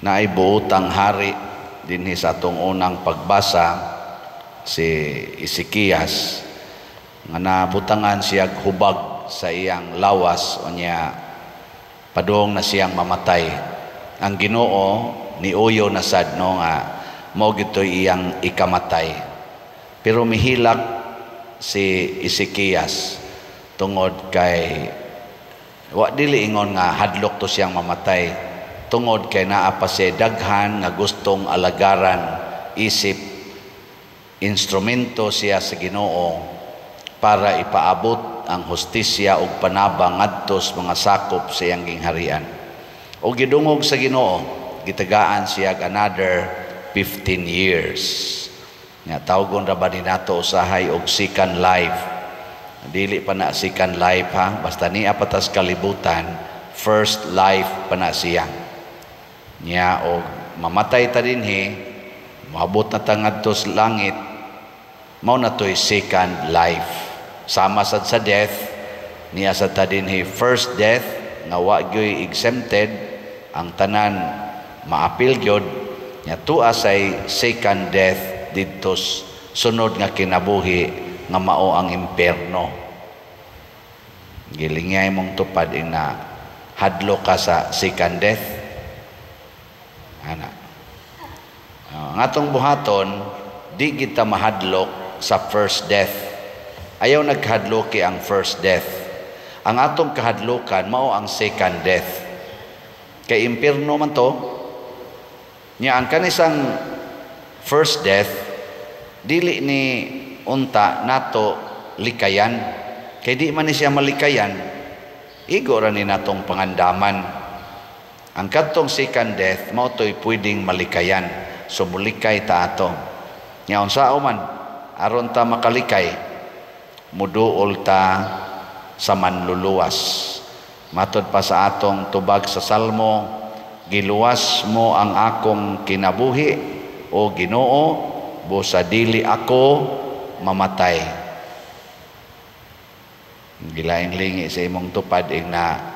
Naay buotang hari dinhi sa atong unang pagbasa, si Ezekias, nga nabutangan siya hubag sa iyang lawas, unya padung na siyang mamatay. Ang Ginoo niuyo na sad, no, nga mao gitoy iyang ikamatay. Pero mihilak si Ezekias tungod kay wa dili ingon nga hadlok to siyang mamatay, tungod kay naa pa siya daghan nga gustong alagaran, isip instrumento siya sa Ginoo para ipaabot ang hustisya ug panabang ngadto sa mga sakop sa iyang gingharian. O gidungog sa Ginoo, gitagaan siya another 15 years. Nga tawgon ra ba ni nato usahay og second life? Dili pa na second life ha, basta niya patas kalibutan, first life pa na siya. Nya og mamatay ta dinhi, moabot na ta ngadto sa langit, mao na to'y second life. Sama sad sa death, niya sa ta dinhi first death nga wa gyoy exempted, ang tanan maapil gyud. Nya tua say second death didto sunod nga kinabuhi nga mao ang imperno. Gilingay mong tupad ina hadlo ka sa second death ana. Ang atong buhaton, di kita mahadlok sa first death. Ayaw nagkahadloki ang first death. Ang atong kahadlokan mao ang second death. Kay impierno man to. Nya ang kanisang first death dili ni unta nato likayan. Kay di man ni siya malikayan. Igo ra ni natong pangandaman. Ang kadtong second death mao to'y pwedeng malikayan. So mulikay ta ato. Nya unsa man aron ta makalikay, muduol ta sa manluluwas. Matod pa sa atong tubag sa Salmo, "Giluwas mo ang akong kinabuhi, o Ginoo, busa dili ako mamatay." Gilaing lingi sa imong tupad ing na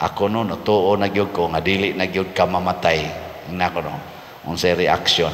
ako, no, natuo na gyud ko nga dili na gyud ka mamatay. Ingna ko, no, unsay reaction?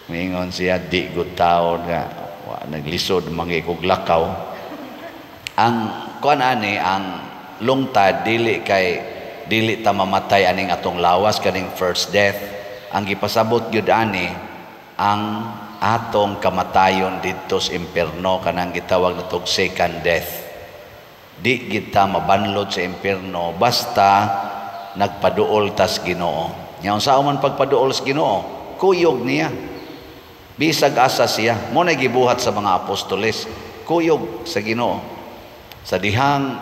Mingon siya, di gud taon nga wa, naglisod mangikog lakaw. Ang kuan ani, ang lungtad, dili kay dili ta mamatay aning atong lawas kaning first death. Ang gipasabot gyud ani ang atong kamatayon didto sa impierno, kanang gitawag natog second death. Di kita mabanlod sa impierno basta nagpaduol tas Ginoo. Nya unsa man pagpaduol sa Ginoo? Kuyog niya. Bisag asa siya. Mo na gibuhat sa mga apostoles, kuyog sa Ginoo. Sa dihang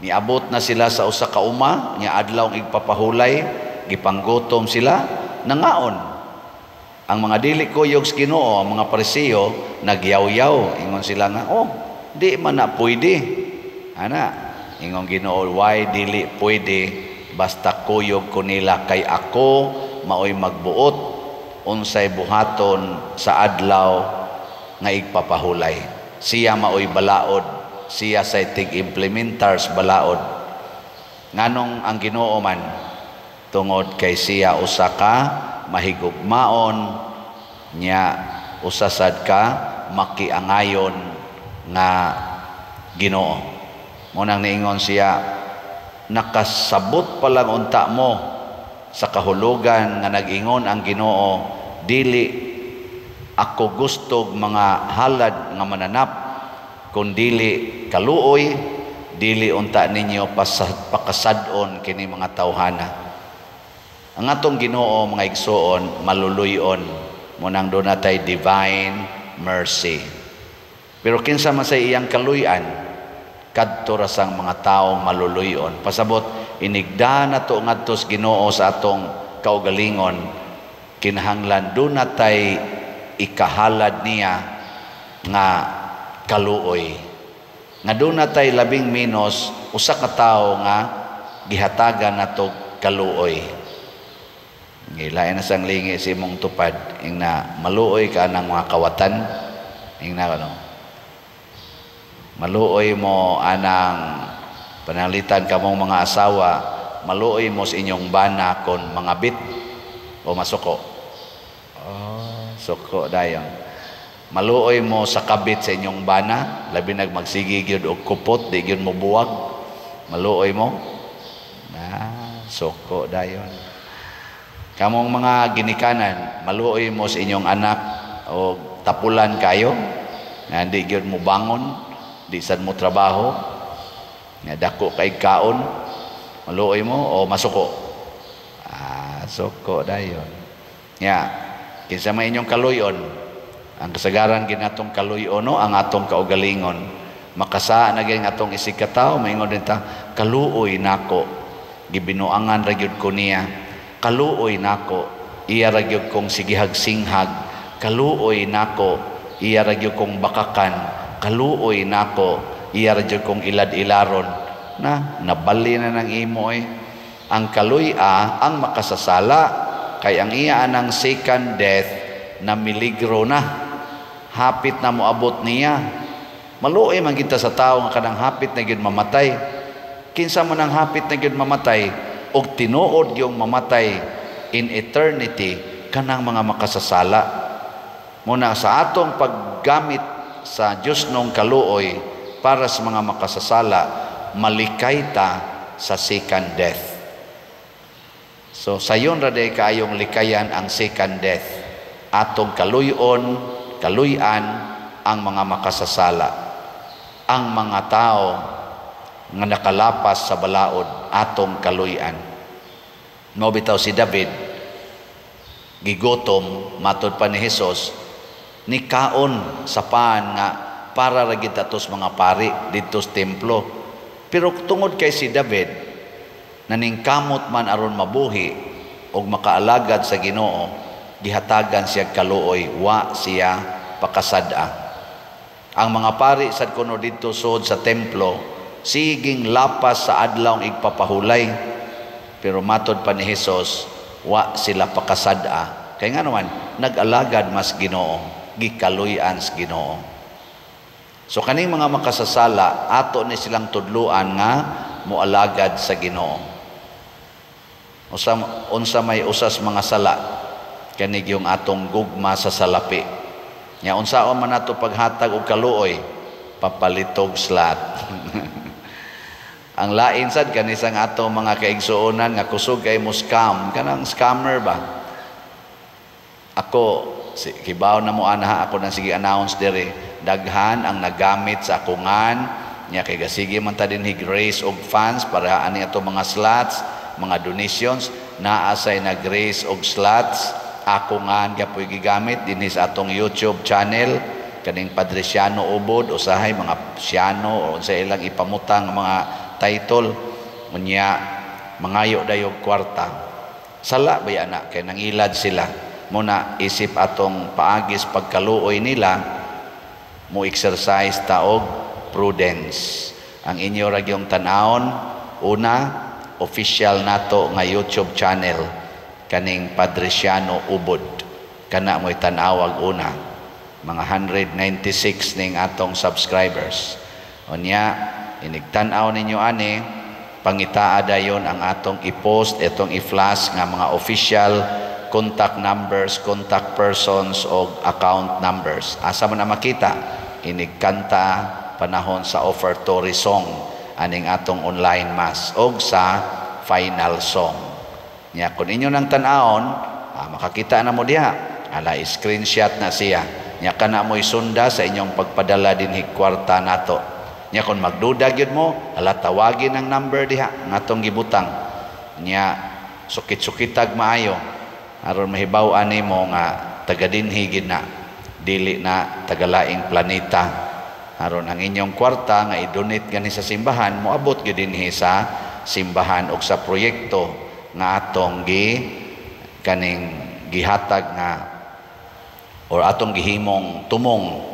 niabot na sila sa usa ka uma, nya adlaw igpapahulay, gipanggutom sila, nangaon. Ang mga dili kuyog sa Ginoo, ang mga Pariseo, nagyaw-yaw. Ingon sila nga, "Oh, di man na pwede." Ana, ingon Ginoo, "Why dili pwede basta kuyog ko nila, kay ako maoy magbuot unsay buhaton sa adlaw nga igpapahulay." Siya maoy balaod, siya say tig-implementars balaod. Nganong ang Ginoo man? Tungod kay siya usa ka mahigugmaon, nya usa sad ka makiangayon nga Ginoo. Mo nang niingon siya, "Nakasabot pa lang unta mo sa kahulugan nga nag-ingon ang Ginoo, dili ako gustog mga halad nga mananap kun dili kaluoy, dili unta ninyo pakasad-on kini mga tawhana." Ang atong Ginoo, mga igsuon, maluluyon. Mo nang doon natay divine mercy. Pero kinsa man sa iyang kaluyan? Kadto ra sang mga tawo maluluyon. Pasabot, inigda na to ngadto sa Ginoo sa atong kaugalingon, kinahanglan do natay ikahalad niya nga kaluoy. Nga do natay labing menos usa ka tawo nga gihatagan nato kaluoy. Ngilain na sang lingi si imong tupad ing na maluoy ka ng mga kawatan. Ing na ano, maluoy mo anang panalitan kamong mga asawa, maluoy mo sa inyong bana kon mga bit. O masuko? Oh, suko dayon. Maluoy mo sa kabit sa inyong bana, labi nag magsige gyud og kupot, di gyud mo buwag. Maluoy mo? Na, suko dayon. Kamong mga ginikanan, maluoy mo sa inyong anak o tapulan kayo, nga di gyud mo bangon, di sad mo trabaho, nga dako kay kaon, maluoy mo o masuko? Ah, suko dayon. Nya, kinsa may inyong kaluyon? Ang kasagaran ginatong kaluyon, no, ang atong kaugalingon. Makasa na gyud atong isig katawo, maingon din ta, "Kaluoy nako. Gibinuangan ra gyud ko niya. Kaluoy nako. Iya ra gyud kong sigihag singhag. Kaluoy nako. Iya ra gyud kong bakakan. Kaluoy nako. Iya ra gyud kong ilad-ilaron." Na, nabali na ng imo eh. Ang kaluy-a ang makasasala kay ang iya anang second death na miligro na. Hapit na moabot niya. Maluoy man kita sa tao nga kanang hapit na gyud mamatay. Kinsa man ang hapit na gyud mamatay og tinuod yung mamatay in eternity, kanang mga makasasala. Muna sa atong paggamit sa Dios nong kaluoy para sa mga makasasala, malikay ta sa second death. So sayon ra day kaayong likayan ang second death. Atong kaluyon, kaluyan ang mga makasasala. Ang mga tao nga nakalapas sa balaod, atong kaluyan. Mao bitaw si David gigutom, matod pa ni Hesus ni kaon sa pan nga para ra gid atos mga pari didto sa templo. Pero tungod kay si David naningkamot man aron mabuhi og makaalagad sa Ginoo, gihatagan siya kaluoy, wa siya pakasad-a. Ang mga pari sad kuno didto sud sa templo siging lapas sa adlaw igpapahulay. Pero matod pa ni Hesus, wa sila pakasad-a. Kay nga naman nag-alagad mas Ginoo, gikaluy-an sa Ginoo. So kaning mga makasasala, ato ni silang tudluan nga moalagad sa Ginoo. Usa, unsa may usas mga sala? Kanig yung atong gugma sa salapi. Nya unsaon man nato paghatag og kaluoy? Papalitog slot. Ang lain sad kani sang ato mga kaigsuonan nga kusog kay mo scam, kanang scammer ba? Ako si kibaw na mo ana, ako nang sige announce diri, daghan ang nagamit sa akungan nya kay gasige man ta dinhi raise og funds para ani ato mga slots, mga donations. Naa say nag-raise og slots, ako nga gapoy gigamit dinhi sa atong YouTube channel kaning Padre Siano Ubod, usahay mga Siano o unsa ilang ipamutang mga title. Unya mangayo dayog kwarta. Sala ba ana kay nangilad sila? Muna isip atong paagis pagkaluoy nila, mo exercise ta og prudence. Ang inyo ra gyung tan-awon una, official nato nga YouTube channel kaning Padre Siano Ubod, kana mo'y tan-awag una, mga 196 ning atong subscribers. Unya inigtan-aw ninyo ani, pangitaa dayon ang atong i-post, itong i-flash nga mga official contact numbers, contact persons o account numbers. Asa man na makita? Inigkanta panahon sa offertory song aning atong online mass og sa final song. Nya kung inyo nang tan-awon, makakita na mo diha. Ala, screenshot na siya. Nya kana mo'y sunda sa inyong pagpadala dinhi kwarta nato. Nya kung magduda gyud mo, ala, tawagin ang number diha ngatong gibutang. Nya sukit-sukitag maayo aron mahibaw-an nimo nga taga dinhi gid na, dili na tagalaing planeta. Aron ang inyong kwarta nga i-donate gani sa simbahan moabot gyud dinhi sa simbahan og sa proyekto nga atong gi kaning gihatag nga or atong gihimong tumong.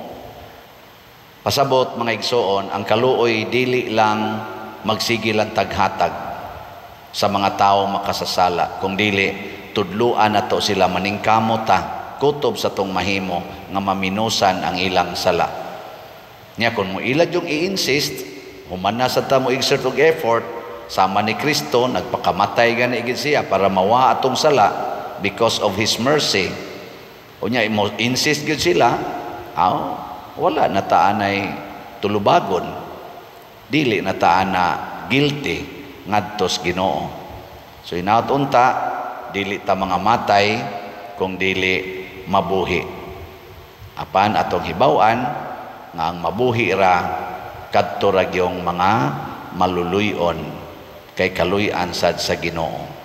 Pasabot, mga igsoon, ang kaluoy dili lang magsige lang taghatag sa mga tao makasasala, kung dili tudluan nato sila, maningkamot ta kutob sa tong mahimo nga maminusan ang ilang sala. Nya kung mo ilad yung i-insist, human na sa ta mo exert og effort, sama ni Kristo nagpakamatay gani gid siya para mawa atong sala. because of His mercy. Unya mo insist gyud sila, aw, wala na ta anay tulubagon. Dili na ta ana guilty ngadto sa Ginoo. So hinaot unta dili ta mga matay kung dili mabuhi. Apan atong hibaw-an nga ang mabuhi ra kadto ra gyung mga maluluy-on kay kaluy-an sad sa Ginoo.